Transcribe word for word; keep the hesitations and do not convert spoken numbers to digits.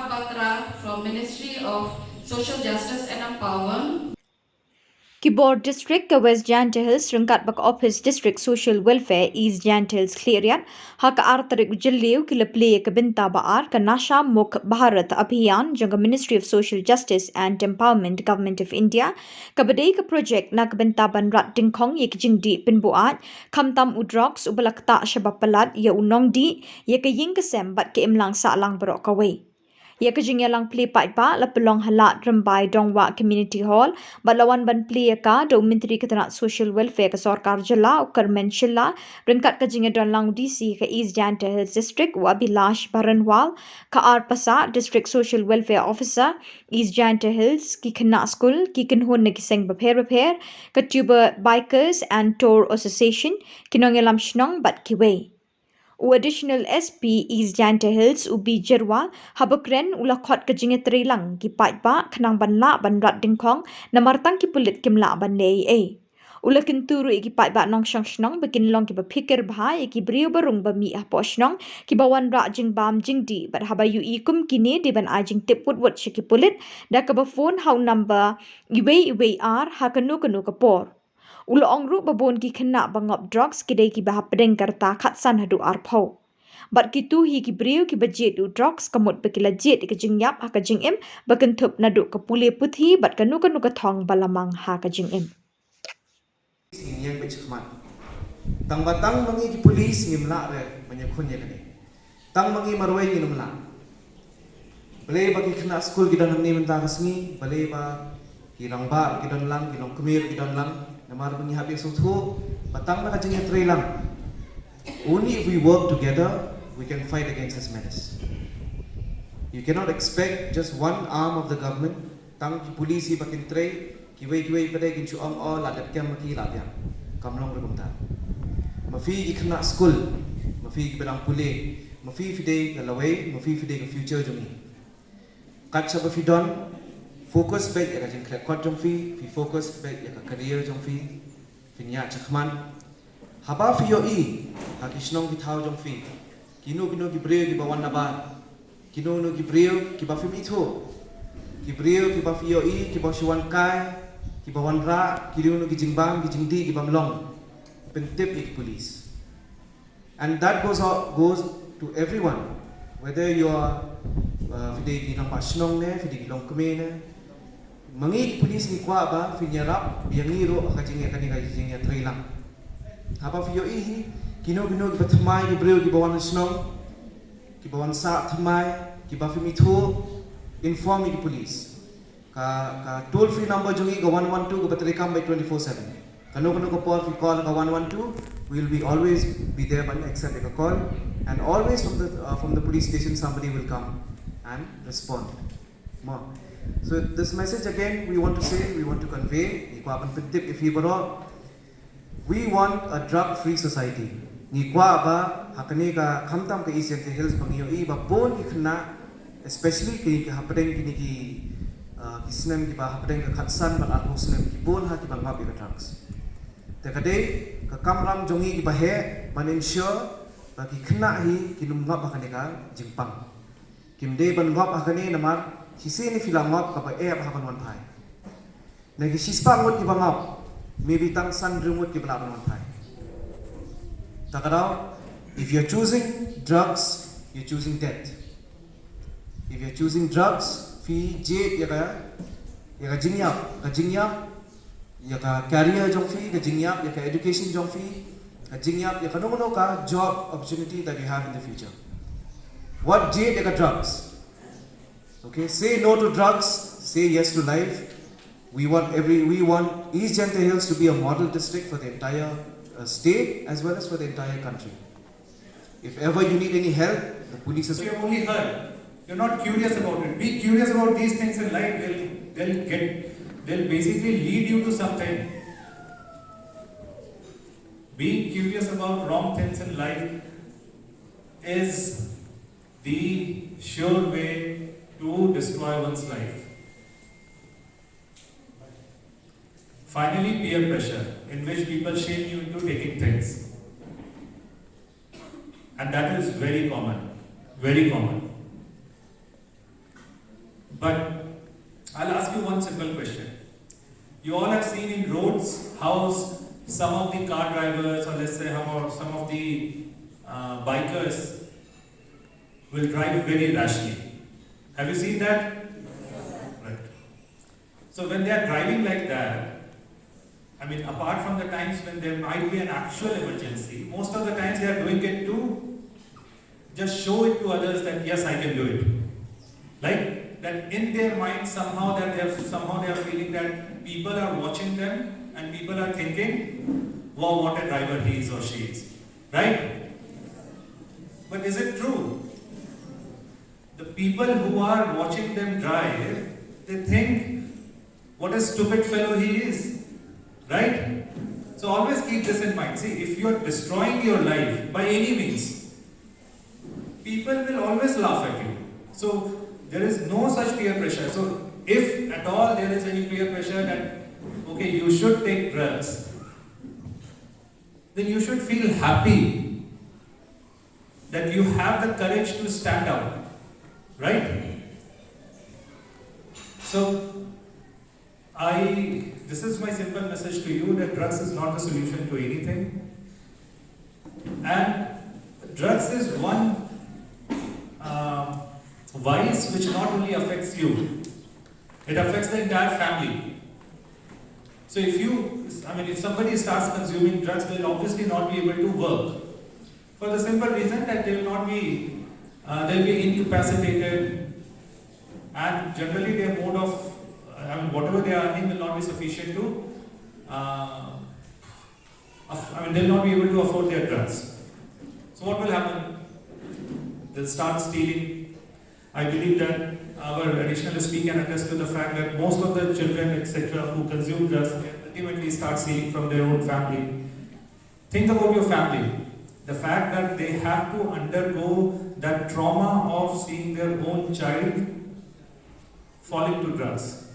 Batra from Ministry of Social Justice and Empowerment. Ki bor District ka West Jaintia Hills ryngkat bad ka Office District Social Welfare East Jaintia Hills Khliehriat ha ka ar tarik u Jylliew ki la plie ïa ka bynta ba ar ka Nasha Mukt Bharat Abhiyan jong ka Ministry of Social Justice and Empowerment, Government of India, kaba dei ka projek na ka bynta ban rat dyngkhong ïa ki jingdih pynbuaid, khamtam u drugs uba la ktah shaba palat ïa u nongdih, ïa ka ïing ka sem bad ka imlang sahlang baroh kawei. Ïa ka jingïalang plie paidbah la pynlong ha Lad Rymbai Dongwah Community Hall bad la wan ban plie ïa ka da u Myntri ka tnat Social Welfare ka Sorkar Jylla u Kyrmen Shylla, ryngkat ka jingïadonlang u D C ka East Jaintia Hills District u Abhilash Baranwal, ka R Passah, District Social Welfare Officer, East Jaintia Hills, ki khynnah skul, ki kynhun na ki seng bapher bapher, ka Tuber Bikers and Tour Association, ki nongïalam shnong bad kiwei. U Additional S P East Jaintia Hills u B Jyrwa haba kren u la khot ka jingïatreilang ki paidbah khnang ban lah ban rat dyngkhong namar tang ki pulit kim lah ban leh ei ei. U la kyntu ruh ïa ki paidbah nongshong shnong ba kin long kiba phikir bha ïa ki briew ba rung ba mih hapoh shnong kiba wanrah jingbam jingdih bad haba ïohi kum kine dei ban ai jingtip wut wut sha ki pulit da kaba phone ha u number uwei uwei ar ha kano kano ka por. U la ong ruh ba bun ki khynnah ba ngop drugs ki dei kiba hapdeng ka rta khatsan haduh arphew. Bad kito hi ki briew kiba jied u drugs ka mut ba ki la jied ïa ka jingïap ha ka jingim ba kynthup naduh ka pule puthi bad kano kano ka thong ba la mang ha ka jingim. Ngin ïeng beit shakhmat. Tang ba tang ma ngi ki police ngim lah re ban ïakhun ïa kane. Tang ma ngi marwei ngin ym lah. Balei ba ki khynnah skul ki don hangne mynta ka sngi, balei ba ki rangbah ki don lang, ki longkmie ki don lang, namar ba ngi hap ïa sngewthuh ba tang na ka jingïatreilang. Only if we work together we can fight against this menace. You cannot expect just one arm of the government, tang ki police hi ba kin trei, kiwei kiwei pat de kin shu ong, oh, la dep kem ma ki, la biang. Kam long ruh kumta. Ma phi ki khynnah skul, ma phi kiba dang pule, ma phi phi dei ka lawei, ma phi phi dei ka future jong ngi. Kat shaba phi don, focus beit ïa ka jingkhleh kot jong phi, phi focus beit ïa ka career jong phi, phin ïaid shakhmat. Haba phi ïohi ha ki shnong ki thaw jong phi, kino kino ki briew kiba wan nabar, kino kino ki briew kiba phim ithuh, ki briew kiba phi ïohi kiba shu wan kai, kiba wanrah kino kino ki jingbam ki jingdih kibym long, pyntip ïa ki police. And that goes out, goes to everyone, whether you are, uh, phi dei ki rangbah shnong ne, phi dei ki longkmie ne. Ma ngi ki police ngi kwah ba phin ïarap ïa ngi ruh ha ka jingïa, kane ka jingïatreilang. Haba phi ïohi hi kino kino kiba thymmai ki briew kiba wan shnong, kiba wan sah thymmai, kiba phim ithuh, inform ïa ki police. Ka, ka toll free number jong ngi ka one one two kaba treikam beit twenty-four seven. Kano kano ka por phi call ka one one two, we will be always be there ban accept ïa ka call, and always from the, uh, from the police station somebody will come and respond. Mo. So this message again we want to say, we want to convey, ngi kwah ban pyntip ïa phi baroh. We want a drug free society. Ngi kwah ba ha kane ka, khamtam ka East Jaintia Hills, ba ngi ïohi ba bun ki khynnah, especially ki, ki hapdeng kine ki, uh, ki snem kiba hapdeng ka khatsan bad arphew snem, ki bun ha kiba ngop ïa ka drugs. Te ka dei ka kamram jong ngi kiba heh ban ensure ba ki khynnah hi kin ym ngop ha kane ka jingpang. Kim dei ban ngop ha kane namar shisien phi la ngop kaba eh ha ban wan phai. Na ki shispah ngut kiba ngop, maybe tang san hynriew ngut kiba lah ban wan phai. Ta ka daw, if you're choosing drugs, you're choosing death. If you're choosing drugs, phi jied ïa ka, ïa ka jingïap, ka jingïap ïa ka career jong phi, ka jingïap ïa ka education jong phi, ka jingïap ïa kano kano ka job opportunity that you have in the future. Wat jied ïa ka drugs. Okay, say no to drugs, say yes to life. We want every, we want East Jaintia Hills to be a model district for the entire, uh, state as well as for the entire country. If ever you need any help, the police is. You have only heard. You're not curious about it. Be curious about these things in life. They'll, they'll get, they'll basically lead you to something. Being curious about wrong things in life is the sure way to destroy one's life. Finally, peer pressure, in which people shame you into taking things. And that is very common, very common. But I'll ask you one simple question. You all have seen in roads how s- some of the car drivers, or let's say how some of the uh, bikers, will drive very rashly. Have you seen that? Right. So when they are driving like that, I mean, apart from the times when there might be an actual emergency, most of the times they are doing it to just show it to others that yes, I can do it. Like that in their mind somehow that they are somehow they are feeling that people are watching them and people are thinking, wow, what a driver he is or she is. Right? But is it true? The people who are watching them drive, they think, what a stupid fellow he is. Right? So always keep this in mind. See, if you are destroying your life by any means, people will always laugh at you. So there is no such peer pressure. So if at all there is any peer pressure that, okay, you should take drugs, then you should feel happy that you have the courage to stand up, right? So, I this is my simple message to you that drugs is not the solution to anything, and drugs is one uh, vice which not only affects you, it affects the entire family. So if you, I mean, if somebody starts consuming drugs, they'll obviously not be able to work. For the simple reason that they will not be, uh, they'll be incapacitated, and generally their mode of, I mean, whatever they are earning will not be sufficient to, uh, aff- I mean, they'll not be able to afford their drugs. So what will happen? They'll start stealing. I believe that our additional S P can attest to the fact that most of the children, et cetera, who consume drugs, they ultimately start stealing from their own family. Think about your family. The fact that they have to undergo that trauma of seeing their own child falling to drugs.